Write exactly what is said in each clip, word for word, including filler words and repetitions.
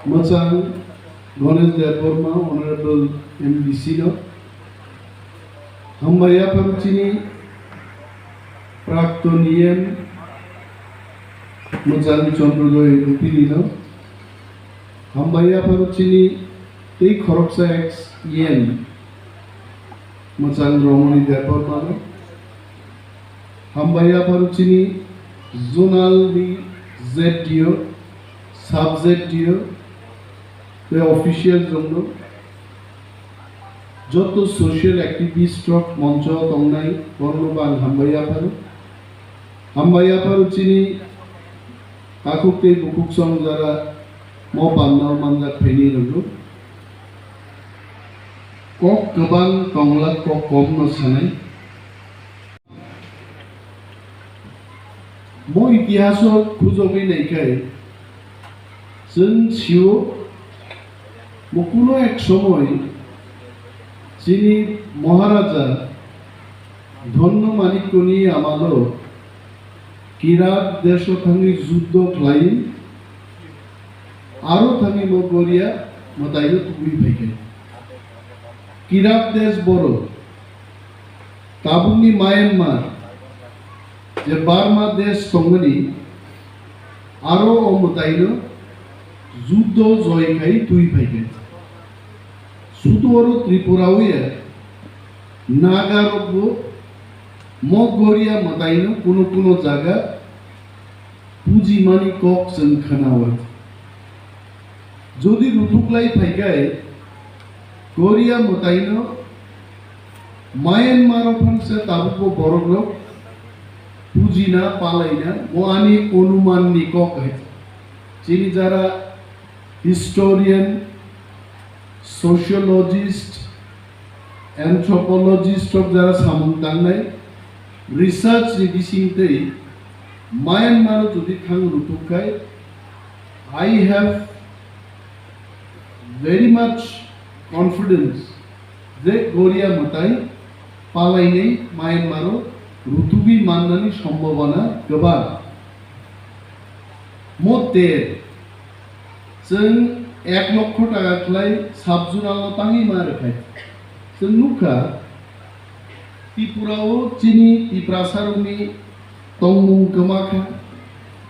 Mwchang Ganesh Debbarma, Honorable M D C no. Hambai yapharo chini Prakton E M Mwchang Chandrojoy Rupini no. Hambai yapharo chini tei khoroksa ex E M Mwchang Romoni Debbarma no. Hambai yapharo chini zonal ni Z D O, sub Z D O, tei official rok no. Joto social activist rok moncho tongnai borokno bo ang hambai yapharo. Hambai yapharo chini takhuk tei bukhuk song jara mo pandao manjak phaini rwgo. Kok kwbang tongla kok kom no sanai. Mo itihaso khujogwi naikhai, chwng sio, mo kuno ek somoi chini Maharaja Dhonno Manikyoni amalo Kirat deso thangwi juddo khlai, aro thangwi mo Goria mwtaino tubui phaikhai. Kirat des boro Tabukni Myanmar, je Burma desh tongmani, aro o mwtaino juddo joi khai twi phaikha. Sudu oro Tripura o ya Naga rokbo mo Goria mwtaino kuno kuno jaga pujimani kok chwng khwnao. Jodi ruthuklai phaikhai, Goria mwtaino Myanmar o phansa tabukbo borokrok pujina palaina mo ani onumanni kok hai. Chini jara historian, sociologist, anthropologist rok jara samung tangnai, research ni bising tei Myanmar o jodi thang rutuk khai, I have very much confidence je Goria mwtai palainai Myanmar o rutugwi mannani sombhabona kwbang. Mo ter Chwng ek lokho taka khlai sub-zonal no tangwi ma rwkhai. Chwng nukha, Tripura o chini Tiprasa rokni tongmung kwma kha,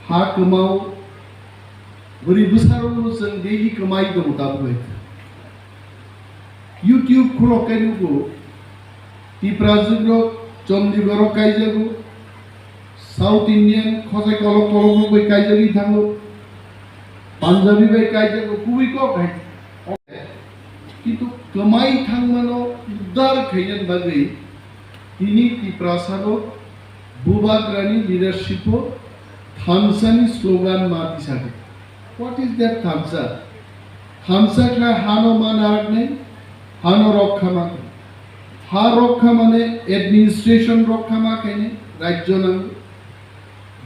ha kwmao, bwrwi bwsa rokno chwng daily kwmai tongo tabuk hai. YouTube khulok khe nugo, Tiprajwk rok Chandigarh o kaijago, South Indian khojai kolok kolok rok bai kaijagwi thango, Punjabi bai kaijago, kubui kok hai. Kintu kwmai thangmano uddar khainani bagwi tini Tiprasa rok Bubagrani leadership o thansa ni slogan ma tisago. What is that thansa? Thansa khlai hano ma naraknai, hano rokha ma khe. Ha rokha mane administration rokha ma khainai, rajyo nango.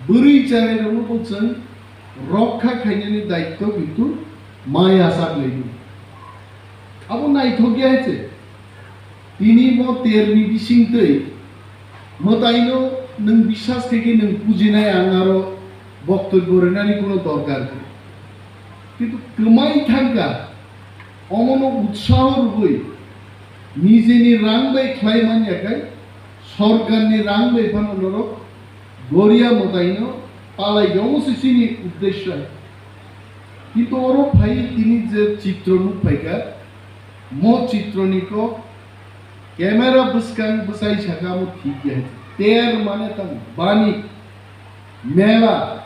Bwrwi charairokno bo chwng rokha khainani daityo kintu ma yachak laio. Abo naithok ya hai se. Tini mo terni bisingtwi mwtaino nwng biswas khe khe nwng pujinai, ang aro boktobyo rwnani kuno dorkar kwrwi. Kintu kwmai thangkha, omono utsaho rwgwi nijeni rang bai khlai man ya khai, sorkarni rang bai phano norok Goria mwtaino palai ya, omo se chini uddesyo. Kintu oro phai tini je chitro nuk phaikha, mo chitroni kok camera bwskang bwsai saka mo thik ya. Ter mane tamo bani mela,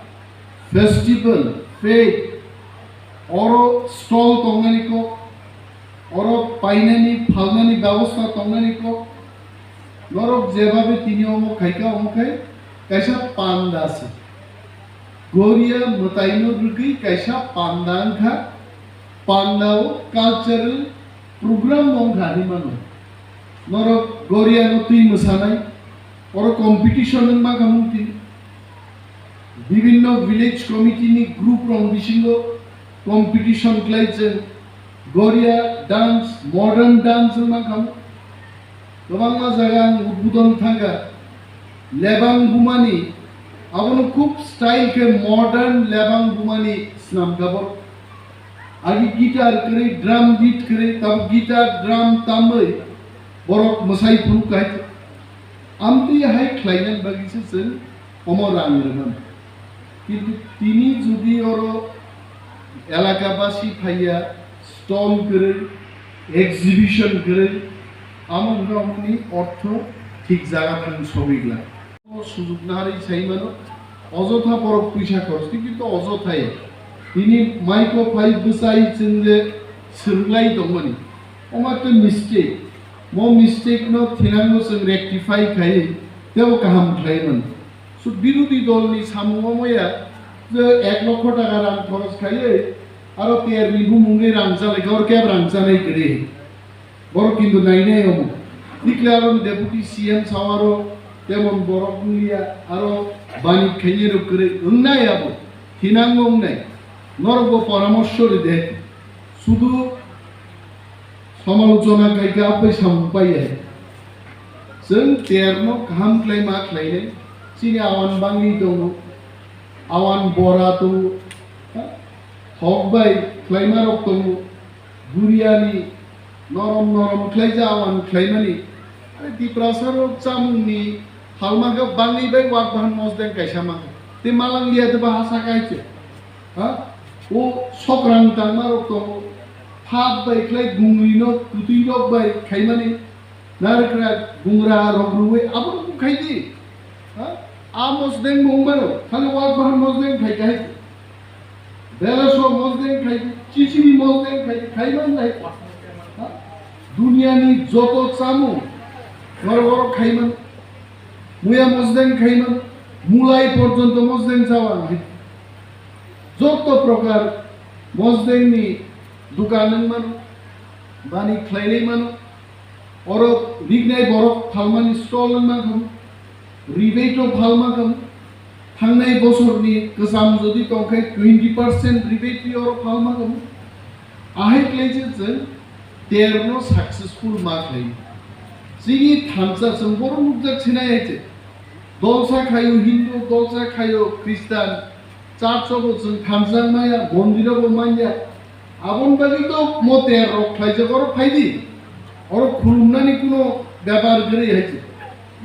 festival, faith, oro stall tongnani kok, oro painani phalnani bebosta tongnani kok, norok jebabe tini omo khaikha, omo khai kaisa panda se. Goria mwtaino rwgwi kaisa panda wngkha, panda o cultural program bo wngkha hinwi mano. Norok Goria no twi mwsanai, oro competition wngma kha mungti. Bibinno village committee ni group rok bisingo competition khlai chwng Goria dance, modern dance wngma kha. Kwbangma jaga ang udbodon thangkha. Lebang bumani, abono khub style khe modern lebang bumani swnamkha borok. Agi guitar kwrwi, drum beat kwrwi, tabuk guitar, drum tamwi borok mwsai phuru kai. Amtwi hai khlainani bagwi se chwng omo rang rwmani. Kintu tini jodi oro elaka basi phaiya, stall kwrwi, exhibition kwrwi, amo wngkha omoni ortho thik jaga thang sogwi glak. Sujuknarwi sai mano, ojotha borok puisa khoroch, kintu ojothai tini maiko phai bwsai chwng je swrwnglai tongmani, omo ekta mistake. Mo mistake no thinango chwng rectify khaiwi tebo kaham khlai mano. So, birodhi dol ni samung omo ya je ek lokho taka rang khoroch khaiwi aro ter ni bumung ni rang chalai kha, oro kebo rang chanai kwrwi. Borok kintu nainai omo. Tikle aro deputy C M sao aro temon borok wngya, aro bani khainai rok kwrwi wngnai abo. Thinango wngnai. Norok bo poramorsho ride. Sudu samalochona khaikha apai samung paiya. Chwng terno kaham khlai ma khlainai. Chini awan bangwi tongo. Awan bora tongo. Thok bai khlaima rok tongo. Guriani norom norom khlaijak awan khlaimani. Are Tiprasa rok chamungni phalma khe bangwi bai wak bahan mosdeng kaisa mankha. Tei malang liya de baha saka hai se. Ha? O sokrang tangma rok tongo. Phap bai khlai gungwi no kwtwi rok bai khaimani. Narikra gungra rok rwi abo rok khai di. Ha? A mosdeng mung mano. Khali wak bahan mosdeng khai khai. Belaso mosdeng khai, chichini mosdeng khai, khaiman khai. Ha? Duniani joto chamung, norok oro khaiman, muya mosdeng khaiman, mulai porjonto mosdeng chawan hai. Joto prokar mosdengni dukan wng mano, bani khlailai mano. Oro rignai borok phalmani stall wngma khamu, rebate o phalma khamu, thangnai bosorni kwcham jodi tongkhai twenty percent rebate ri oro phalma khamu. Ahai khlai se chwng terno successful ma khlai. Chini thansa chwng bohrok nukjak sinai hai se. Dolsa khaio Hindu, dolsa khaio Christian, church o bo chwng thansa maya, mondir o bo manya. Aboni bagwi to mo ter rok khlaijak, oro phai di. Oro khulumnani kuno bepar kwrwi hai se.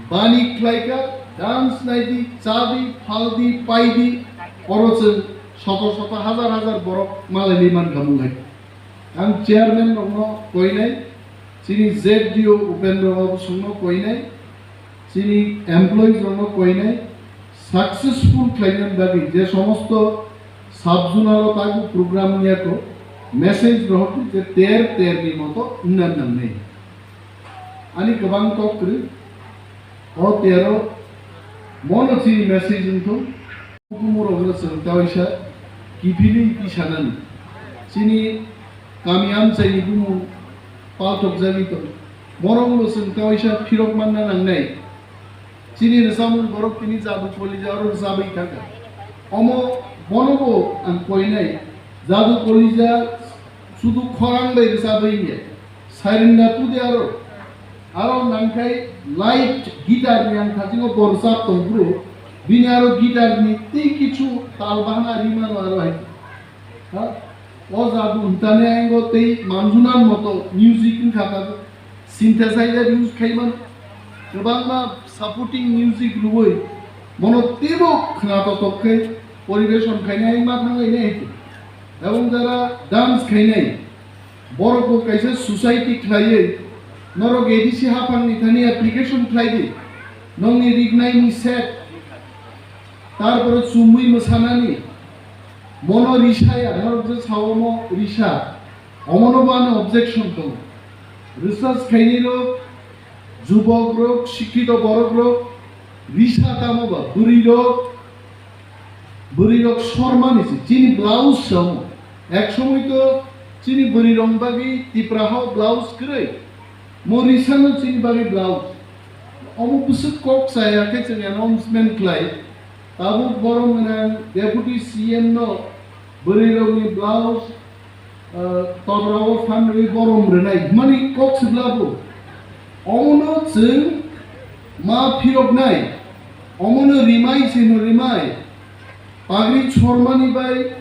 Bani khlai kha, dance nai di, cha di, phal di, pai di. Oro chwng soto soto, hazar hazar borok malai ni man kha mung hai. Ang chairman rokno koinai, chini Z D O Upendra Babu songno koinai, chini employees rokno koinai, successful khlainani bagwi je somosto sub zonal o tagu program niya to message rohor je ter ter ni moto wngna nangnai. Ani kwbang kok kwrwi, o tero mono chini message wngthung. Bumung rokno chwng kaisa kiphilwi tisanani. Chini kami amchaini bumung palthokjagwi tongo. Borok no chwng kaisa phirok manna nangnai. Chini rwchapmung borok tini Jadu Kolija oro rwchapwi thangkha. Omo bonobo ang koinai. Jadu Kolija sudu khorang bai rwchapwi hinya. Siren da tudi aro. Aro nangkhai light guitar ni ang thasingo borsa tongphuru, bini aro guitar ni tei kichu tal bahana rimano aro hai. Ha? O jadu hwntani aingo tei manjunan moto music wngkha ta synthesizer use khaiman kwbangma supporting music rwui mono teibo khwnatok tok khe poribeson khainai ma thanglai nai hai. Ebong jara dance khainai, borok bo kaisa society khlaiwi, norok A D C haphangni thani application khlai di, nongni rignaini set, tarpore chumui mwsanani, mono risaya, norok je sao mo risa, omono bo ani objection tongo. Research khainai rok, jubok rok, sikkito borok rok, risa tamo ba, bwrwi rok, Bwrwi rok sormani se, chini blouse se omo. Ek somoi to chini bwrwi rok bagwi tipra hao blouse kwrwi. Mo risano chini bagwi blouse. Omo bwswk kok chaya khe chwng announcement khlai. Tabuk borom gwnang deputy C M no bwrwi rokni blouse, ah, tobra o phan rwi borom rwnai hwnmani kok swbla bo. Omono chwng ma phiroknai, omono rimai se hwno rimai, pagri chormani bai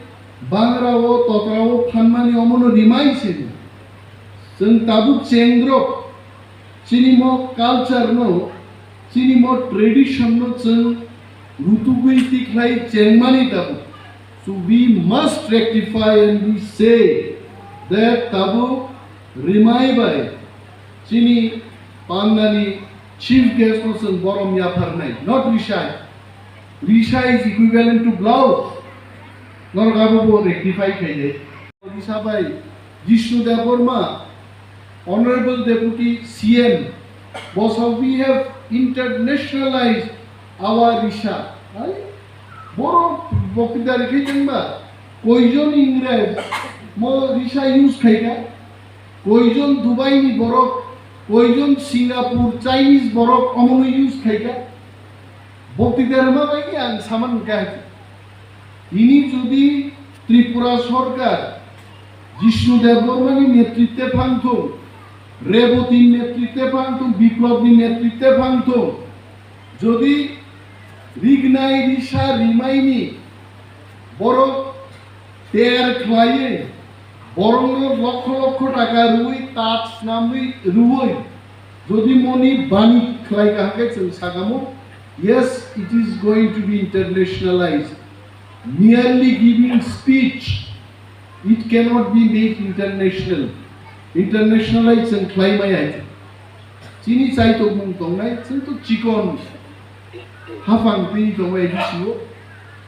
Bangra o, totra o phanmani omono rimai sini. Chwng tabuk chengrok, chini mo culture no, chini mo tradition no chwng rutugwi tikhlai chengmani tabuk. So we must rectify and we say that tabuk rimai bai chini pandani chief guest no chwng borom yapharnai, not rishai. Rishai is equivalent to blouse. Norok abo bo rectify khainai. Risa bai Jishnu Debbarma, Honorable Deputy C M, bo sa we have internationalized our risa. Hai? Borok boktidari khe tengba, koijon Ingrej mo risa use khaika? Koijon Dubai ni borok, koijon Singapore, Chinese borok omono use khaika? Boktidari ma bai ang saman kha. Tini jodi Tripura sorkar Jishnu Debbarma ni netritwe phangthung, Reboti ni netritwe phangthung, Biplab ni netritwe phangthung, jodi rignai risa rimaini borok ter khlaiwi, borokno lokho lokho taka rwui, tat snamwi rwui, jodi moni bani khlai kaham khe chwng sakamo, yes, it is going to be internationalized. Merely giving speech, it cannot be made international. Internationalize chwng khlai maya hai. Chini chai tongmung tongnai, chwng to chikon hafang twi tongo A D C o.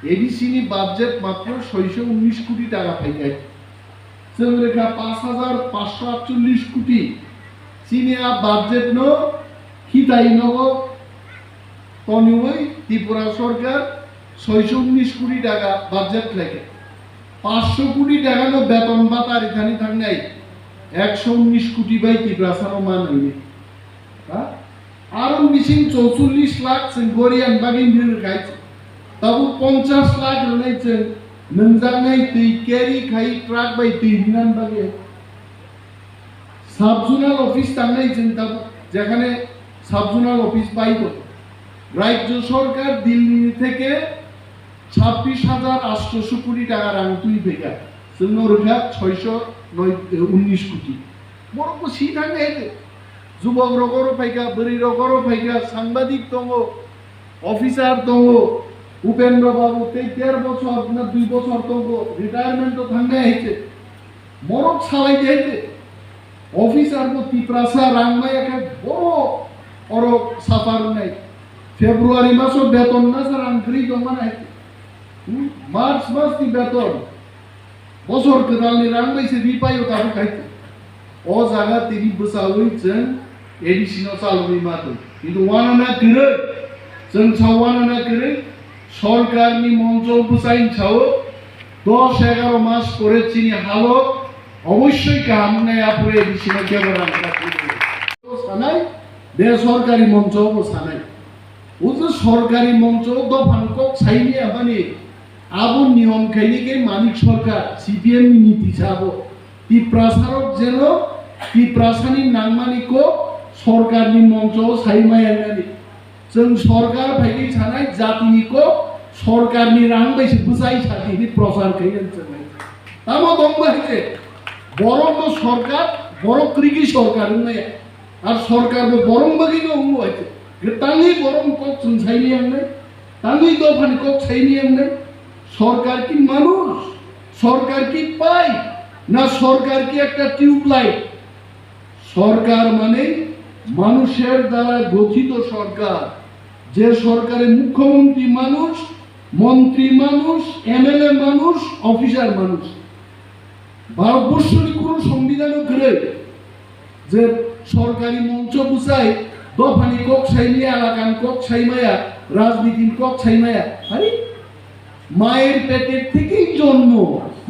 A D C ni budget matro soiso unnish koti taka phaikai. Chwng rekha pash hajar pash sho atchollish koti. Chini a budget no hitai nogo toniwi Tripura sorkar soiso unnish koti taka budget khlaikha. Pash sho koti taka no beton bata rithani thangnai, ekso unnish koti bai Tiprasa no man hwnwi. Ha? Aro bising chouchollish lakh chwng goriyan bagwi nirwkhai. Tabuk ponchash lakh rwnai chwng nwngjaknai twi carry khai truck bai twi rinani bagwi. Sub zonal office tangnai chwng tabuk, jekhane sub zonal office bai tongo. Rajya sorkar Delhi theke chhabbish hajar atshosho koti taka rang twi phaikha. Chwngno rwkha soiso noi, eh, unnish koti. Borok bo si thang de. Jubok rok oro phaikha, bwrwi rok oro phaikha, sangbadik tongo, officer tongo, Upendra Babu tei der bochor na dui bochor tongo, retirement o thangnai hai se. Borok salai de hai se. Officer bo Tiprasa rang maya khe bo oro suffer wngnai. February maso beton masa rang kwrwi tongmani hai se. Hmm? March mas ni beton. Bosor kwtalni rang bai se ri paio tabuk hai. O jaga tini bwchaui chwng A D C no chalogwi ma tong. Kintu wanana kwrwi. Chwng sa wanana kwrwi. Sorkarni moncho bwchaini sao dos egaro mas pore chini halok obossoi kaham wngnai, aphuru A D C no kebo rang kwrwi. Sanai, besorkari moncho bo sanai. O je sorkari moncho dophani kok saini amani abo niyom khaini khe Manik Sarkar, C P M ni niti sabo. Tiprasarok jeno Tiprasani nangmani kok sorkarni moncho sai maya nani. Chwng sorkar phaigwi sanai jatini kok sorkarni rang bai se bwchai sati hini prochar khainani chwngnai. Tamo tongba hai je borok no sorkar, borok kwrwikhe sorkar wngnai. Ar sorkar bo borok bagwi no wngo hai se. Tangwi borok kok chwng saini yangnai. Tangwi dophani kok saini yangnai. Sorkar ki manush? Sorkar ki pipe? Na sorkar ki ekta tube light? সরকার মানে মানুষের দ্বারা গঠিত সরকার, যে সরকারে মুখ্যমন্ত্রী মানুষ, মন্ত্রী মানুষ, এমএলএ মানুষ, অফিসার মানুষ। ভারতবর্ষের কোনো সংবিধানও করে যে সরকারি মঞ্চ বুঝায় দফানি কক সাইমায়া, এলাকান কক সাইমায়া, রাজনীতির কক সাইমায়া। আরে, মায়ের পেটের থেকেই জন্ম,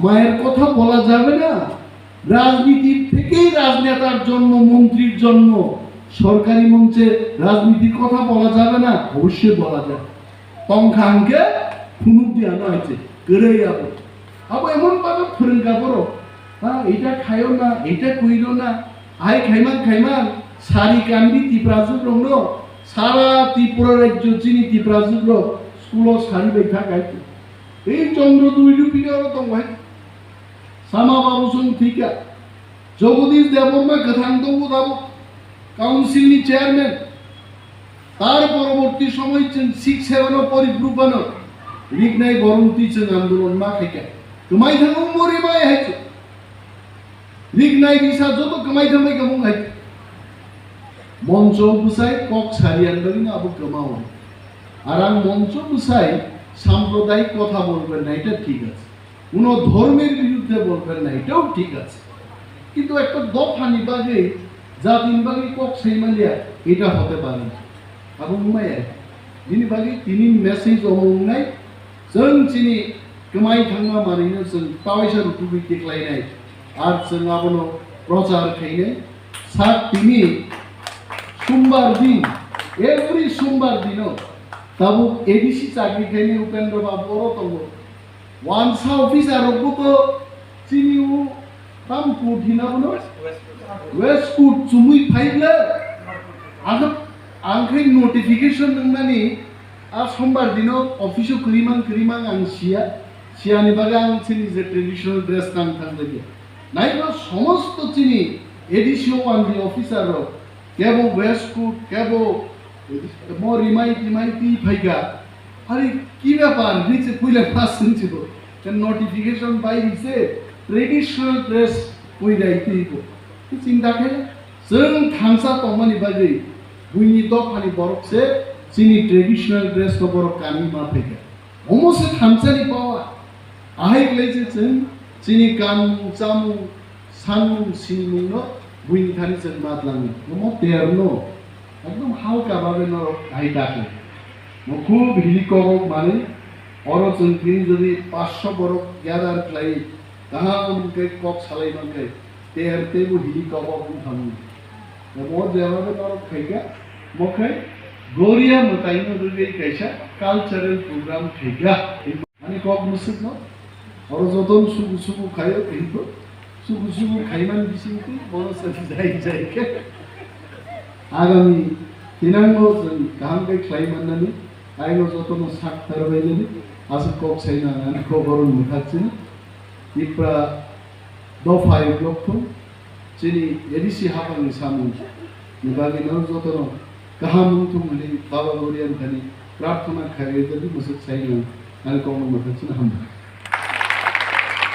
মায়ের কথা বলা যাবে না? রাজনীতির থেকেই রাজনেতার জন্ম, মন্ত্রীর জন্ম, সরকারি মঞ্চে রাজনীতির কথা বলা যাবে না? অবশ্যই বলা যায়। Tongkha hwnkhe phunuk di ano hai se, kwrwi abo. Abo emon bhabe phwrwngkha borok, ha, eta khaio na, eta kwiro na, hai khaiman khaiman, sari kandi Tiprajwk rokno, sara Tripura rajyo chini Tiprajwk rok school o sari bai thak hai se. Ei Chandra Dui Rupini oro tongo hai. Sama Babu chwng thwikha. Jagadish Debbarma kwthang tongo tabuk council ni chairman. Tar poroborti somoi chwng six seven o poribru phano riknai borom twi chwng andolon ma khaikha. Kwmai thango mori mai hai chwng. Riknai risa joto kwmai thambai kwmung hai. Moncho bwsai kok sariyan bagwi no abo kwmao. Ar ang moncho bwsai sampradayik kotha bolben naita thik ase. Kuno dhormer biruddhe bolben naitao thik ase. Kintu ekta dophani bagwi, jatini bagwi kok sai manya, eta hote pare na. Abo wngmaya. Bini bagwi tini message omo wngnai, chwng chini kwmai thangma manwino chwng tawaisa rutugwi tiklainai. Ar chwng abono prochar khainai. Sak tini Sombar din, every Sombar dino tabuk A D C chakri khainai Upendra Babu oro tongo. Wansa officer rokbo to chini o tam court hina bono? West court chumui phaible. Ang, ang khe notification nwngnani a Sombar dino office o kwrwimang kwrwimang ang siya. Siyani bagwi ang chini je traditional dress nang thang jagya. Naibo somosto chini A D C o wandi officer rok kebo west court, kebo mo rimai timai twi phaikha. Hari ki bepar hinwi se puila first swngsigo. Te notification bai ri se traditional dress puilai twibo. Te chinta khe chwng thansa tongmani bagwi buini dophani borok se chini traditional dress no borok kanwi ma phaikha. Omo se thansani power. Ahai khlai se chwng chini kanmung, chamung, sanmung, sinimung no buini thani chwng ma tlangnai. Omo ter no ekdom halka babe norok ahai dakle. Mo khub hili kobok manwi oro chwng tini jodi paanch sho borok gather khlai kaham khe kok salai mankhe ter teibo hili kobok wng thangwi. Mo jeba khe norok khaikha, mo khe Goria mwtaino rwgwi kaisa cultural program khaikha. Ani kok mwswkno oro jotono suku suku khaio, kintu suku suku khaimani bisingtwi bono se jai jai khe agami thinango chwng kaham khe khlai mannani, aino jotono sak tarbainani aswk kok saina ani kok oro mwthak chini. Tipra dopha block thung chini A D C hapangni samung ni bagwi no jotono kaham wngthung hwnwi Baba Gorian thani prarthana khairwi tei mwswk saino ani kokno mwthang chini hambai.